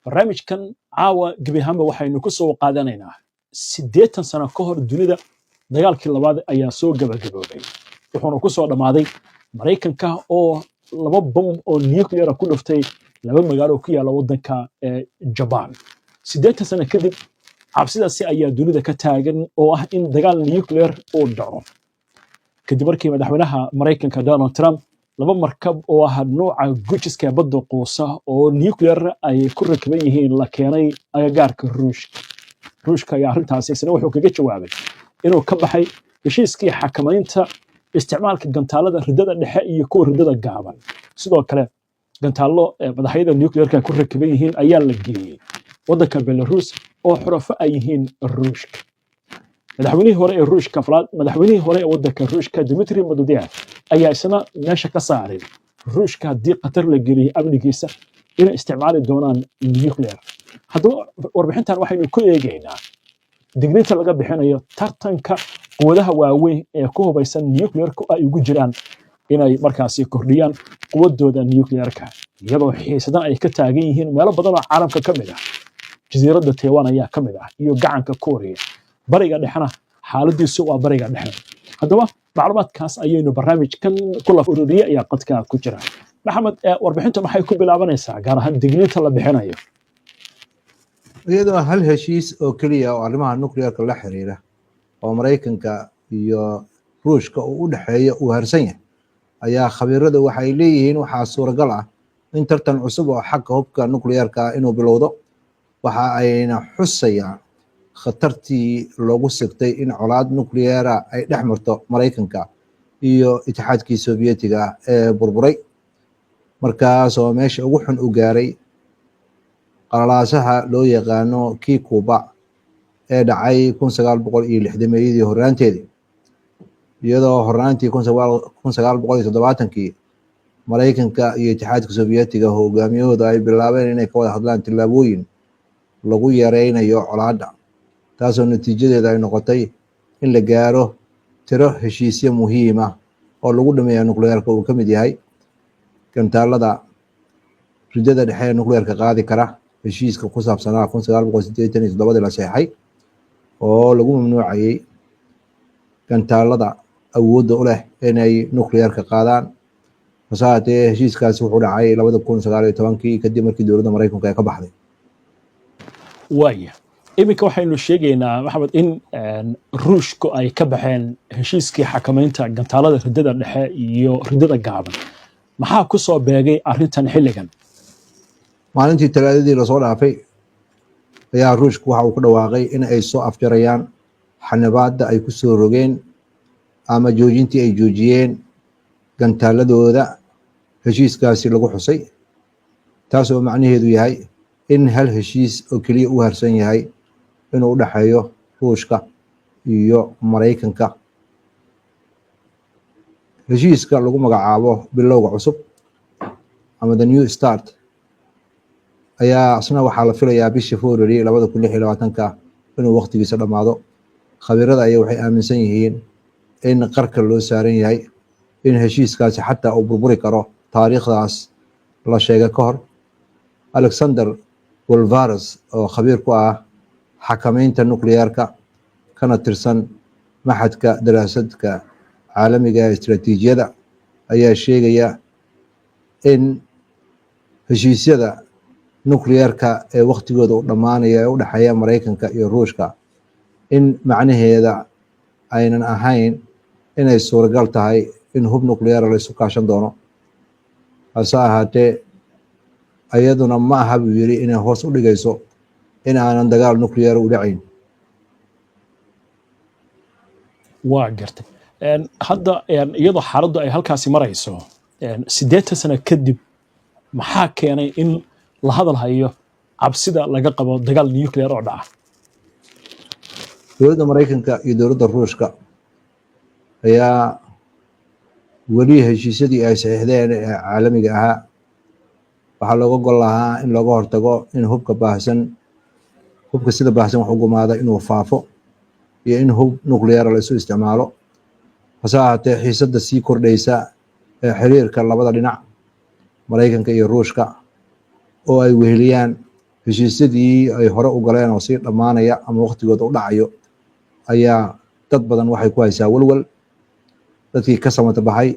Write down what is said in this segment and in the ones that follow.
Barnaamijkan caawa gebi ahaanba waxaynu ku soo qaadanaynaa 80 sano ka hor dunida dagaalkii labaad ayaa soo gabagaboobay, wuxuuna ku soo dhammaaday Maraykanka oo laba bom oo nuclear ku dhuftay laba magaalo ku yaalla waddanka Jaban. 80 sano kadib cabsidaasi ayaa dunida ka taagan oo ah in dagaal nuclear uu dhaco, kadib markii madaxweynaha Maraykanka Donald Trump laba markab oo ah nooca gujiska badda quusa oo nuclear ay ku rakiban yihiin la keenay agagaarka Ruushka. Ruushka ayaa arrintaasi isna wuxuu kaga jawaabay inuu ka baxay heshiiskii xakamaynta isticmaalka gantaalada riddada dhexe iyo kuwa riddada gaaban. Sidoo kale gantaallo madaxyada nuclearka ku rakiban yihiin ayaa la geeyey waddanka Belarus oo xulafo ay yihiin Ruushka. Madaxweynihii hore ee Ruushka, madaxweynihii hore ee waddanka Ruushka Dmitry Medvedev ayaa isna meesha ka saaray Ruushka haddii khatar la geliyo amnigiisa inay isticmaali doonaan nuclear. Haddaba warbixintan waxaynu ku eegaynaa digniinta laga bixinayo tartanka quwadaha waaweyn ee ku hubaysan nuclearku ay ugu jiraan inay markaasi kordhiyaan quwadooda nuclearka, iyadoo xiisadan ay ka taagan yihiin meelo badan oo caalamka ka mid ah. Jasiiradda Taiwan ayaa ka mid ah iyo gacanka Korea. Bariga Dhexena xaaladiisu waa Bariga Dhexe. Haddaba macluumaadkaas ayaynu barnaamijkan ku laf ururiyey ayaa qadka ku jira. Maxamed, warbixinta maxay ku bilaabanaysaa, gaar ahaan digniinta la bixinayo? Iyadoo hal heshiis oo keliya oo arrimaha nuclearka la xiriira oo Maraykanka iyo Ruushka uu u dhexeeyo uu harsan yahay, ayaa khabiiradu waxay leeyihiin waxaa suuragal ah in tartan cusub oo xagga hubka nuclearka ah inuu bilowdo. Waxa ayna xusayaan khatartii loogu sigtay in colaad nucleara ay dhex marto Maraykanka iyo Itixaadkii Sovietiga ee burburay, markaasoo meesha ugu xun u gaaray qalalaasaha loo yaqaano kii Cuba ee dhacay 1960-meeyadii horraanteedii, iyadoo horraantii 1970-kii Maraykanka iyo Itixaadka Sovietiga hogaamiyahooda ay bilaabeen inay ka wada hadlaan tillaabooyin lagu yareynayo colaadda, taasoo natiijadeeda ay noqotay in la gaaro tiro heshiisyo muhiima oo lagu dhameeya nuclearka, uu ka mid yahay gantaalada ridada dhexe ee nuclearka qaadi kara, heshiiska ku saabsanaa 1987-dii la seexay oo lagu mamnuucayey gantaalada awoodda u leh inay nuclearka qaadaan. Hase haatee heshiiskaasi wuxuu dhacay 2019-kii, kadib markii dowladda Maraykanku ay ka baxday. Waaya, iminka waxaynu sheegaynaa, Maxamed, in Ruushku ay ka baxeen heshiiskii xakamaynta gantaalada riddada dhexe iyo riddada gaaban. Maxaa ku soo beegay arrintan xilligan? Maalintii Talaadadii lasoo dhaafay ayaa Ruushku waxa uu ku dhawaaqay in ay soo afjarayaan xanibaadda ay ku soo rogeen ama joojintii ay joojiyeen gantaaladooda heshiiskaasi lagu xusay, taas oo macnaheedu yahay in hal heshiis oo keliya u harsan yahay inuu u dhexeeyo Ruushka iyo Maraykanka, heshiiska lagu magacaabo Bilowga Cusub ama the New Start ayaa isna waxaa la filayaa bishii February 2026-ka inuu waqtigiisa dhammaado. Khabiirada ayaa waxay aaminsan yihiin in qarka loo saaran yahay in heshiiskaasi xataa uu burburi karo taariikhdaas la sheegay ka hor. Alexander Wolvares, oo khabiir ku ah xakameynta nuclearka kana tirsan Machadka Daraasadka Caalamiga ee Istaraatiijiyada, ayaa sheegaya in heshiisyada nuclearka ee waktigooda u dhammaanaya ee u dhexeeya Maraykanka iyo Ruushka in macnaheeda aynan ahayn inay suuragal tahay in hub nucleara la isu kaashan doono. Hase ahaatee ayaduna ma aha, buu yiri, inay hoos u dhigayso in aanan dagaal nuclear u dhacayn. Waa gartay. Hadda iyadoo xaaladdu ay halkaasi marayso 80 sano kadib, maxaa keenay in la hadal hayo cabsida laga qabo dagaal nuclear oo dhaca? Dowladda Maraykanka iyo dowladda Ruushka ayaa weli heshiisyadii ay saxiixdeen ee caalamiga ahaa waxaa looga gol lahaa in looga hortago in hubka baahsan, hubka sida baahsan wax u gumaada, inuu faafo iyo in hub nuclear la isu isticmaalo. Hase ahaatee xiisadda sii kordhaysa ee xiriirka labada dhinac, Maraykanka iyo Ruushka, oo ay weheliyaan Heshiisyadii ay hore u galeen oo sii dhammaanaya ama waqtigooda u dhacayo ayaa dad badan waxay ku haysaa walwal. Dadkii ka samata baxay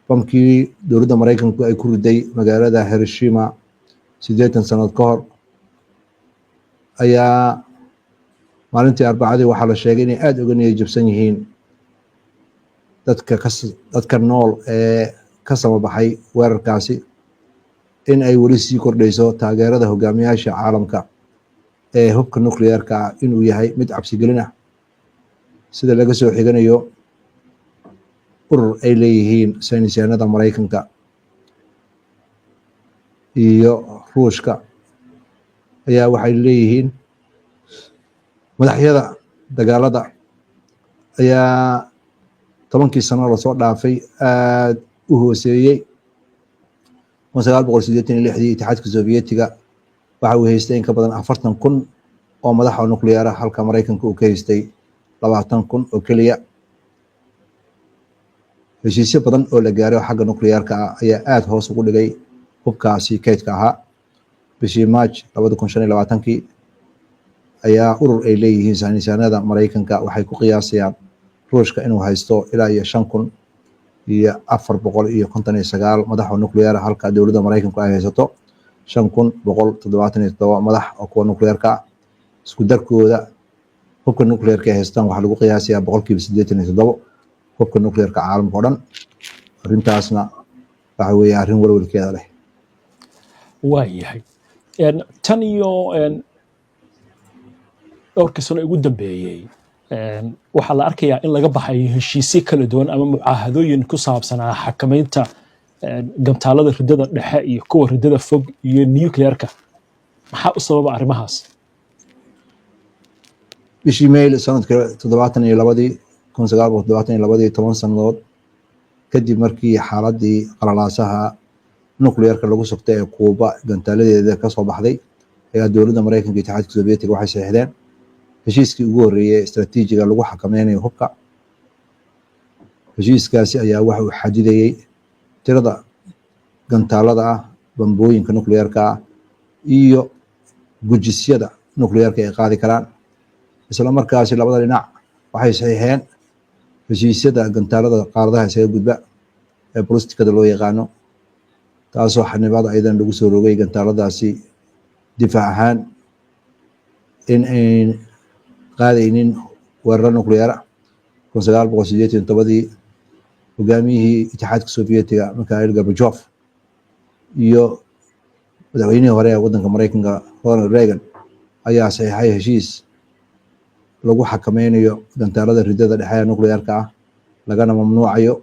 bamkii dowladda Maraykanku ay ku riday magaalada Hiroshima 80 sannadood ka hor ayaa maalintii Arbacadii waxaa la sheegay inay aada uga niyad jabsan yihiin. Dadka nool ee ka sama baxay weerarkaasi in ay weli sii kordhayso taageerada hogaamiyaasha caalamka ee hubka nuclearka ah inuu yahay mid cabsigelin ah. Sida laga soo xiganayo urur ay leeyihiin saynisyahanada Maraykanka iyo Ruushka ayaa waxay leeyihiin madaxyada dagaalada ayaa 10kii sano lasoo dhaafay aada u hooseeyey. 1986dii Itixaadka Sovietiga waxa uu haystay in ka badan 40,000 oo madax oo nuclear ah, halka Maraykanka uu ka haystay 20,000 oo keliya. Heshiisyo badan oo la gaaray oo xagga nuclearka ah ayaa aada hoos ugu dhigay hubkaasi kaydka ahaa. Bishii March 2025kii ayaa urur ay leeyihiin saynisyahanada Maraykanka waxay ku qiyaasayaan Ruushka inuu haysto ilaa iyo 5459 madax oo nuclear ah, halka dowladda Maraykanku ay haysato 5177 madax oo kuwa nuclearka ah. Isku darkooda hubka nuclearka ay haystaan waxaa lagu qiyaasayaa 87% hubka nuclearka caalamka oo dhan. Arrintaasna waxa weeye arrin walwalkeeda leh. Waayahay, tan iyo dhowrkii sano ugu dambeeyey waxaa la arkayaa in laga baxayo heshiisyo kala duwan ama mucaahadooyin ku saabsanaa xakamaynta gantaalada riddada dhexe iyo kuwa riddada fog iyo nuclearka. Maxaa u sababa arrimahaas? Bishii May sanadka 72dii, 1972dii, 10 sannadood kadib markii xaaladii qalalaasaha nuclearka lagu sugtay ee Kuuba gantaaladeeda ka soo baxday, ayaa dowladda Maraykanka iyo Itixaadka Sovietiga waxay saxiixdeen heshiiskii ugu horreeyey istaraatiijiga lagu xakameynayo hubka. Heshiiskaasi ayaa waxa uu xadidayey tirada gantaalada ah, bambooyinka nuclearka ah iyo gujisyada nuclearka ay qaadi karaan. Isla markaasi labada dhinac waxay saxiixeen heshiisyada gantaalada qaaradaha isaga gudba ee ballisticada loo yaqaano, taasoo xanibaad ayadan lagu soo rogay gantaaladaasi difaac ahaan in ayn qaadaynin weeraro nuclear ah. 1987dii hogaamiyihii Itixaadka Sovietiga Mikhail Gorbachev iyo madaxweynihii hore ee waddanka Maraykanka Ronald Reagan ayaa saxiixay heshiis lagu xakameynayo gantaalada riddada dhexe ee nuclearka ah, lagana mamnuucayo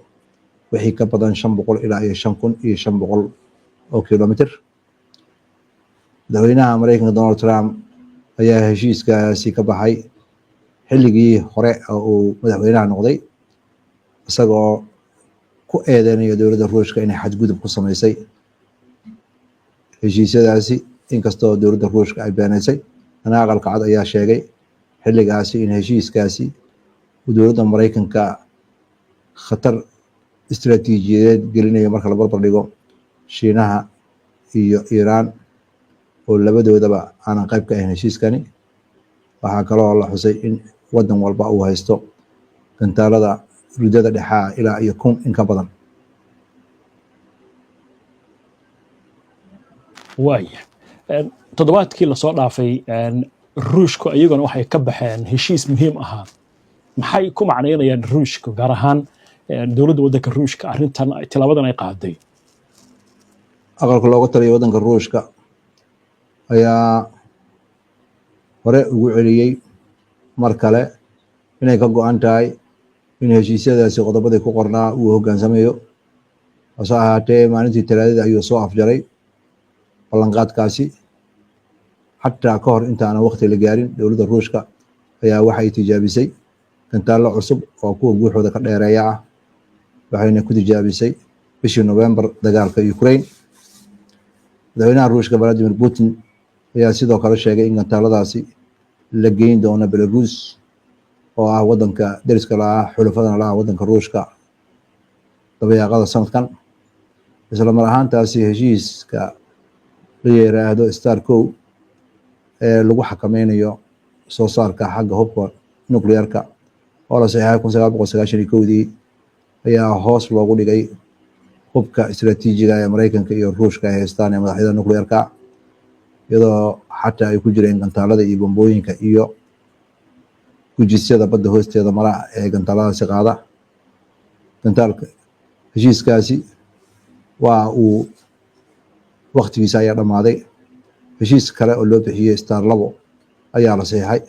wixii ka badan 500 ilaa iyo 5500 oo kilomitr. Madaxweynaha Maraykanka Donald Trump ayaa heshiiskaasi ka baxay xilligii hore oo uu madaxweynaha noqday, isagoo ku eedeynayo dowladda Ruushka inay xadgudub ku sameysay heshiisyadaasi, inkastoo dowladda Ruushka ay beenaysay. Dana Aqalka Cad ayaa sheegay xilligaasi in heshiiskaasi uu dowladda Maraykanka khatar istaraatiijiyadeed gelinayo marka la barbar dhigo Shiinaha iyo Iiraan oo labadoodaba aanan qayb ka ahayn heshiiskani. Waxaa kaloo la xusay in waddan walba uu haysto gantaalada riddada dhexaa ilaa iyo 1000 in ka badan. Waaya, toddobaadkii lasoo dhaafay Ruushku iyaguna waxay ka baxeen heshiis muhiim ahaa. Maxay ku macnaynayaan Ruushku, gaar ahaan dowladda waddanka Ruushka, arrintan tilaabadan ay qaaday? Aqalka looga taliya waddanka Ruushka ayaa hore ugu celiyey mar kale inay ka go-an tahay in heshiisyadaasi qodobadii ku qornaa uu hoggaansamayo. Hase ahaatee, maalintii Talaadada ayuu soo afjaray ballanqaadkaasi. Xataa ka hor intaanan waqti la gaarin, dowladda Ruushka ayaa waxay tijaabisay gantaallo cusub oo kuwa guuxooda ka dheereeya ah, waxayna ku tijaabisay bishii November dagaalka Ukraine. Madaxweynaha Ruushka Vladimir Putin ayaa sidoo kale sheegay in gantaaladaasi la geyn doono Belarus oo ah waddanka deriska la ah, xulafadana la ah waddanka Ruushka, dabayaaqada sanadkan. Isla mar ahaantaasi heshiiska la yiraahdo Star Co Ee lagu xakameynayo soo saarka xagga hubka nuclearka oo la saxeexay 1991-dii ayaa hoos loogu dhigay hubka istaraatiijiga ee Maraykanka iyo Ruushka ay haystaan ee madaxyada nuclearka, iyadoo xataa ay ku jireen gantaalada iyo bombooyinka iyo gujisyada badda hoosteeda mara ee gantaaladaasi qaada gantaalka. Heshiiskaasi waa uu waktigiisa ayaa dhammaaday. Heshiis kale oo loo bixiyey START 2 ayaa la saxeexay,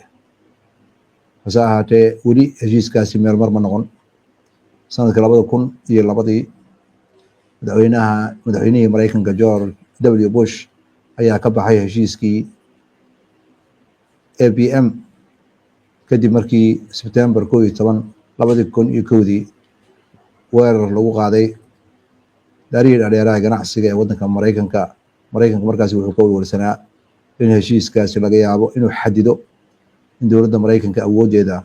hase ahaatee weli heshiiskaasi meel mar ma noqon. Sanadka 2002-dii madaxweynihii Maraykanka George W Bush ayaa ka baxay heshiiskii ABM kadib markii Sebtembar 11, 2001-dii weerar lagu qaaday daarihii dhadheeraha ganacsiga ee waddanka Maraykanka. Maraykanka markaasi wuxuu ka walwalsanaa in heshiiskaasi laga yaabo inuu xadido in dowladda Maraykanka awooddeeda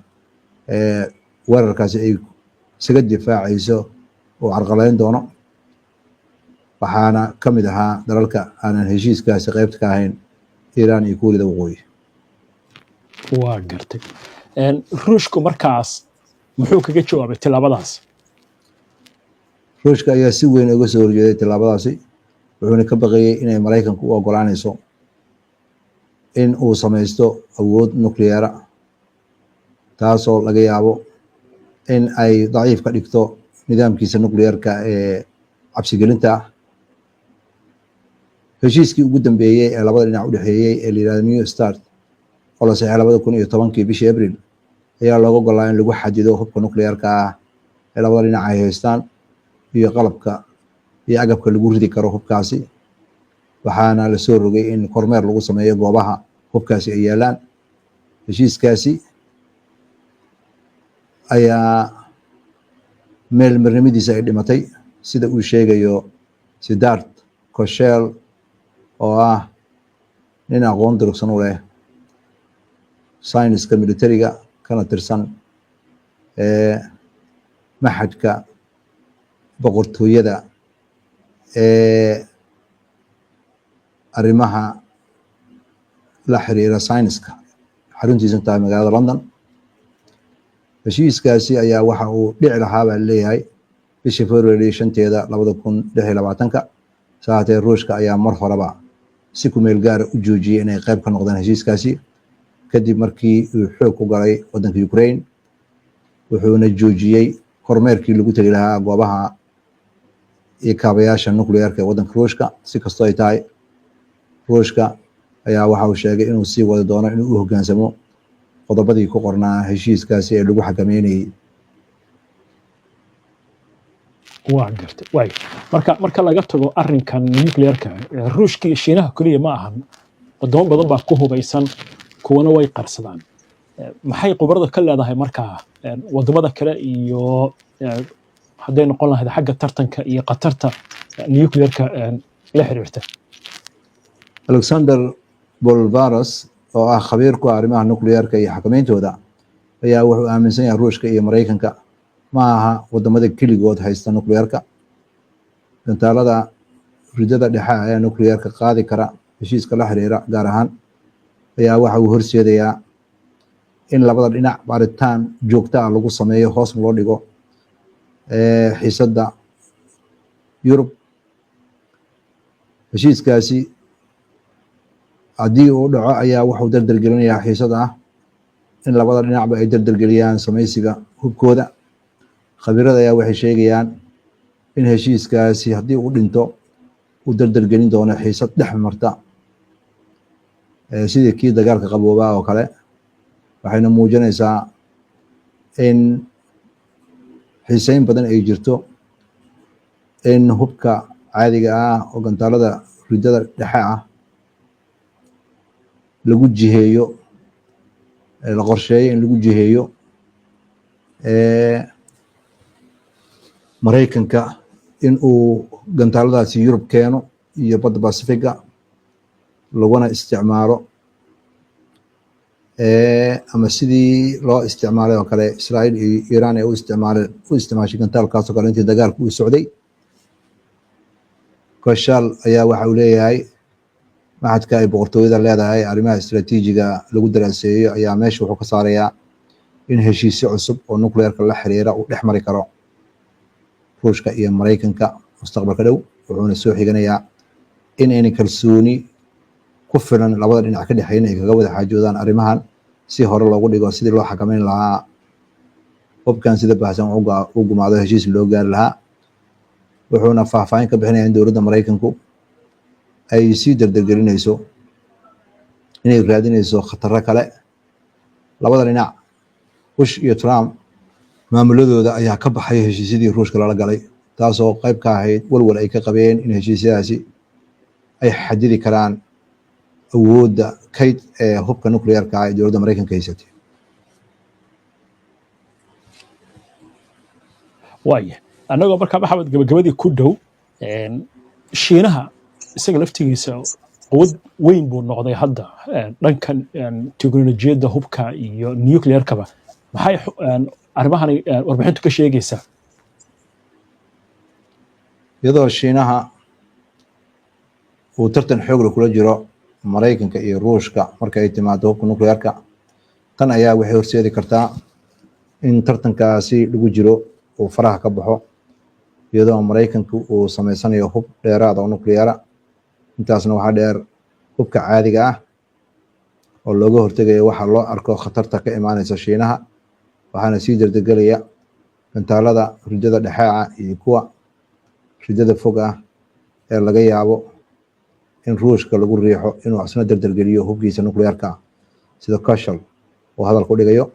ee weerarkaasi ay isaga difaacayso oo carqalayn doono. Waxaana ka mid ahaa dalalka aanan heshiiskaasi qaybta ka ahayn Iiraan iyo Kuuriyada Waqooyi. Waa gartay. Ruushku markaas muxuu kaga jawaabay tillaabadaas? Ruushka ayaa si weyn uga soo horjeeday tillaabadaasi, wuxuuna ka baqayey inay Maraykanku u ogolaanayso in uu samaysto awood nucleara, taasoo laga yaabo in ay daciif ka dhigto nidaamkiisa nuclearka ee cabsigelinta ah. Heshiiskii ugu dambeeyey ee labada dhinac u dhexeeyey ee la yihahdo New START oo la saxeexay 2010-kii bishii Abril ayaa looga golaa in lagu xadido hubka nuclearka ah ee labada dhinac ay haystaan iyo qalabka iyo agabka lagu ridi karo hubkaasi. Waxaana lasoo rogay in kormeer lagu sameeyo goobaha hubkaasi ay yaalaan. Heshiiskaasi ayaa meelmarnimadiisa ay dhimatay, sida uu sheegayo Sidharth Kaushal oo ah nin aqoon durugsan u leh sayniska militariga kana tirsan machadka boqortooyada ee arrimaha la xiriira sayniska, xaruntiisuna tahay magaalada London. Heshiiskaasi ayaa waxa uu dhici lahaa baa leeyahay bishii February 5-teeda 2026-ka. Saatee Ruushka ayaa mar horeba si ku meel gaara u joojiyey inay qayb ka noqdaan heshiiskaasi kadib markii uu xoog ku galay waddanka Ukraine, wuxuuna joojiyey kormeerkii lagu tegi lahaa goobaha iyo kaabayaasha nuclearka ee waddanka Ruushka. Si kastoo ay tahay, Ruushka ayaa waxa uu sheegay inuu sii wadi doono inuu u hoggaansamo qodobadii ku qornaa heshiiskaasi ee lagu xakameynayey. Waa gartay. Waay, marka laga tago arrinkan nuclearka, Ruushka iyo Shiinaha keliya ma ahan, wadamo badan baa ku hubaysan, kuwana way qarsadaan. Maxay khubarada ka leedahay markaa wadamada kale iyo hadday noqon lahayd xagga tartanka iyo khatarta nuclearka la xiriirta? Alexander Bolvaros oo ah khabiir ku ah arrimaha nuclearka iyo xakameyntooda ayaa wuxuu aaminsan yahay Ruushka iyo Maraykanka ma aha wadamada keligood haysta nuclearka. Gantaalada ridada dhexe ee nuclearka qaadi kara heshiiska la xiriira gaar ahaan ayaa waxa uu horseedayaa in labada dhinac baaritaan joogto ah lagu sameeyo, hoosna loo dhigo xiisadda Yurub. Heshiiskaasi haddii uu dhaco ayaa wuxuu dardargelinayaa xiisada ah in labada dhinacba ay dardargeliyaan samaysiga hubkooda. Khabiirada ayaa waxay sheegayaan in heshiiskaasi haddii uu dhinto uu dardargelin doono xiisad dhex marta sidii kii dagaalka qaboobaa oo kale. Waxayna muujinaysaa in xiiseyn badan ay jirto in hubka caadiga ah oo gantaalada ridada dhexe ah lagu jiheeyo, la qorsheeyo in lagu jiheeyo Maraykanka in uu gantaaladaasi Yurub keeno iyo badda Bacifiga laguna isticmaalo, ama sidii loo isticmaalay oo kale Israa'iil iyo Iiraan ay u isticmaaleen, u isticmaashay gantaalkaas oo kale intii dagaalku uu socday. Kaushal ayaa waxa uu leeyahay Machadka ay boqortooyada leedahay arrimaha istaraatiijiga lagu daraaseeyo ayaa meesha wuxuu ka saarayaa in heshiisyo cusub oo nuclearka la xiriira uu dhex mari karo Ruushka iyo Maraykanka mustaqbalka dhow, wuxuuna soo xiganayaa in ayna kalsooni ku filan labada dhinac ka dhexeyn ay kaga wada xaajoodaan arrimahan si hore loogu dhigo sidii loo xakameyn lahaa hubkan sida baahsan u gumaado, heshiis loo gaari lahaa. Wuxuuna faahfaahin ka bixinaya in dowladda Maraykanku ay sii dardargelinayso inay raadinayso khataro kale. Labada dhinac, Bush iyo Trump, maamuladooda ayaa ka baxay heshiisyadii Ruushka lala galay, taasoo qayb ka ahayd walwal ay ka qabeen in heshiisyadaasi ay xadidi karaan awoodda kayd ee hubka nuclearka ee dowladda Maraykanka haysatay. Waaya, annagoo markaa, Maxamed, gabagabadii ku dhow, Shiinaha isaga laftigiisa quwad weyn buu noqday hadda dhankan teknolojiyadda hubka iyo nuclearkaba. Maxay arrimahani warbixintu ka sheegaysaa? Iyadoo Shiinaha uu tartan xoogle kula jiro Maraykanka iyo Ruushka marka ay timaado hubka nuclearka, tan ayaa waxay horseedi kartaa in tartankaasi lagu jiro uu faraha ka baxo, iyadoo Maraykanku uu samaysanayo hub dheeraada oo nucleara. Intaasna waxaa dheer hubka caadiga ah oo looga hortegayo waxa loo arko khatarta ka imaaneysa Shiinaha, waxaana sii dardargelaya gantaalada ridada dhexeeca iyo kuwa ridada fog ah ee laga yaabo in Ruushka lagu riixo inuu asna dardargeliyo hubkiisa nuclearka, sida Koshal uu hadalku dhigayo.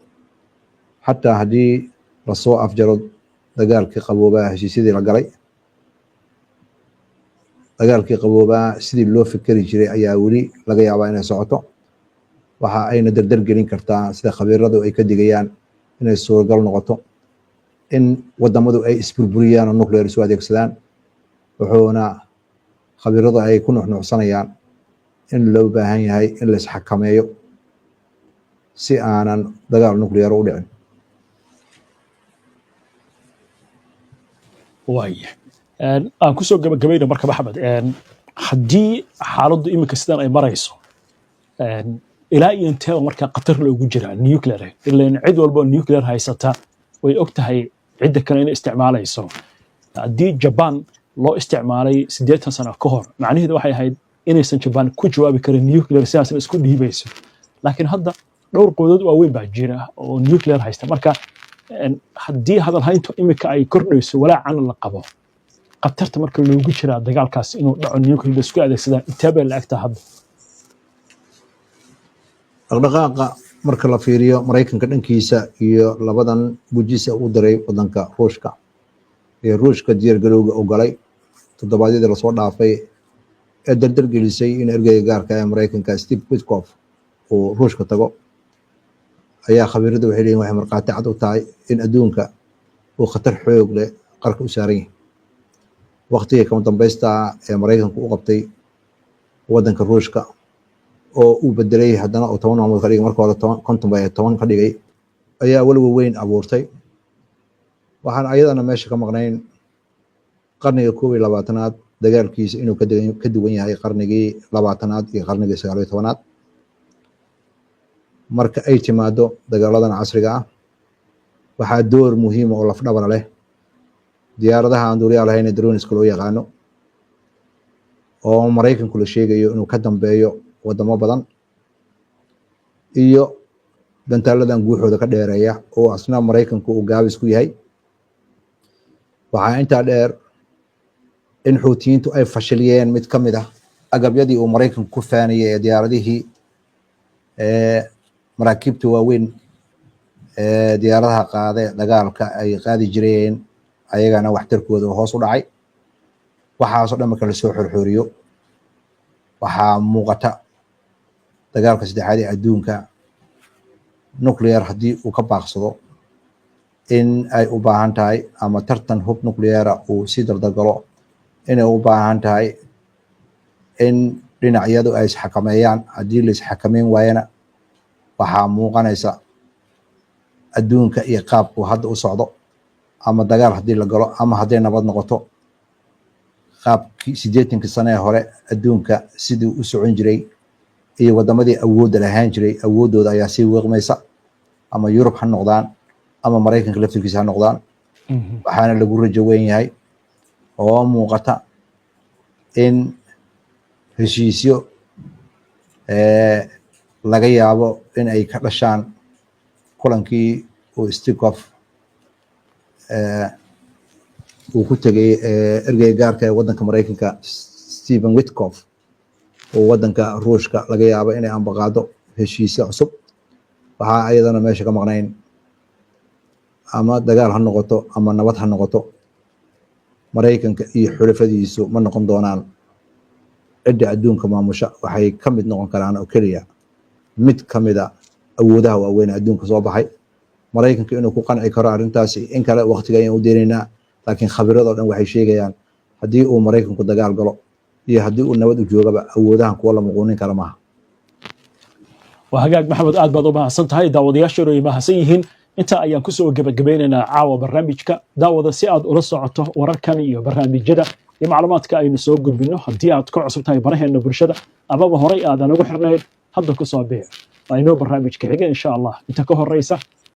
Xataa haddii lasoo afjaro dagaalkii qaboobaa, heshiisyadii la galay dagaalkii qaboobaa sidii loo fikeri jiray ayaa weli laga yaabaa inay socoto. Waxa ayna dardar gelin kartaa, sida khabiiradu ay ka digayaan, inay suuragal noqoto in wadamadu ay isburburiyaan oo nuclear isu adeegsadaan, wuxuuna khabiiradu ay ku nuxnuuxsanayaan in loo baahan yahay in la isxakameeyo si aanan dagaal nuclear u dhicin. Waaya, aan kusoo gabagabayna marka, Maxamed, haddii xaaladdu iminka sidan ay marayso, ilaa iyo inteeba markaa khatar loogu jiraa nuclear? Ilan cid walba oo nuclear haysata way og tahay cidda kale inay isticmaalayso. Haddii Jaban loo isticmaalay 80 sano ka hor, macnaheedu waxay ahayd inaysan Jaban ku jawaabi karin nuclear, sidaasna isku dhiibayso. Laakiin hadda dhowr quwadood waaweyn baa jira oo nuclear haysta. Marka haddii hadalhayntu iminka ay kordhayso, walaacana la qabo, khatarta marka loogu jiraa dagaalkaas inuu dhaco, nuclear isku adeegsadaan, intee bay la egtaa hadda? Dhaqdhaqaaqa marka la fiiriyo Maraykanka dhankiisa iyo labadan gujisa uu diray wadanka Ruushka ee Ruushka diyaargarowga ogolay toddobaadyadii lasoo dhaafay ee dardar gelisay in ergeyga gaarka ee Maraykanka Steve Witkoff uu Ruushka tago, ayaa khabiiradu waxay leeyihin waxay markhaati cad u tahay in adduunka uu khatar xoog leh qarka u saaran yahay. Waqtigii kama dambaysta ee Maraykanku u qabtay waddanka Ruushka oo uu bedelay haddana oo 10 maalmood ka dhigay, marka hore 50 bay 10 ka dhigay, ayaa walwal weyn abuurtay. Waxaan ayadana meesha ka maqnayn qarniga 21aad dagaalkiisa inuu ka duwan yahay qarnigii 20aad iyo qarnigii 19aad. Marka ay timaado dagaaladan casriga ah, waxaa door muhiima oo lafdhabara leh diyaaradaha aan duuliyaha lahayn ee droniska loo yaqaano, oo Maraykanku la sheegayo inuu ka dambeeyo wadamo badan, iyo gantaaladan guuxooda ka dheereeya oo asna Maraykanku uu gaabis ku yahay. Waxaa intaa dheer in Xuutiyiintu ay fashiliyeen mid ka mid ah agabyadii uu Maraykanku ku faanayay ee diyaaradihii maraakiibta waaweyn ee diyaaradaha qaade dagaalka ay qaadi jireen, ayagana waxtarkooda oo hoos u dhacay. Waxaasoo dhan marka lasoo xorxooriyo, waxaa muuqata dagaalka saddexaad ee adduunka nuclear haddii uu ka baaqsado in ay u baahan tahay, ama tartan hub nucleara uu sii dardargalo, inay u baahan tahay in dhinacyadu ay isxakameeyaan. Haddii la isxakameyn waayana, waxaa muuqanaysa adduunka iyo qaabku hadda u socdo, ama dagaal haddii la galo ama hadday nabad noqoto, Qaabkii 80-kii sane ee hore adduunka sidii u socon jiray iyo wadamadii awoodda lahaan jiray, awooddooda ayaa sii wiiqmaysa, ama Yurub ha noqdaan ama Maraykanka laftirkiisa ha noqdaan. Waxaana lagu rajo weyn yahay oo muuqata in heshiisyo laga yaabo in ay ka dhashaan kulankii uu Witkoff uu ku tegey, ergeyga gaarka ee waddanka Maraykanka Stephen Witkoff oo waddanka Ruushka, laga yaabo inay ambaqaado heshiisyo cusub. Waxaa ayadana meesha ka maqnayn, ama dagaal ha noqoto ama nabad ha noqoto, Maraykanka iyo xulafadiisu ma noqon doonaan cidda adduunka maamusha. Waxay ka mid noqon karaan oo keliya mid ka mida awoodaha waaweyn adduunka soo baxay. Maraykanka inuu ku qanci karo arrintaasi in kale, waqtiga ayaan u deynaynaa, laakiin khabiradoo dhan waxay sheegayaan haddii uu Maraykanku dagaal galo iyo haddii uu nabad u joogaba, awoodahan kuwa la muquunin kara maaha. Waa hagaag, Maxamed, aad baad u mahadsan tahay. Daawadayaasheenu ay mahadsan yihiin. Intaa ayaan kusoo gebagabeynaynaa caawa barnaamijka. Daawada, si aad ula socoto wararkan iyo barnaamijyada iyo macluumaadka aynu soo gudbino, haddii aad ka cusub tahay baraheena bulshada amaba horay aadan ugu xirnayn, hadda kusoo biir. Waa inoo barnaamijka xiga, insha Allah. Inta ka horeysa.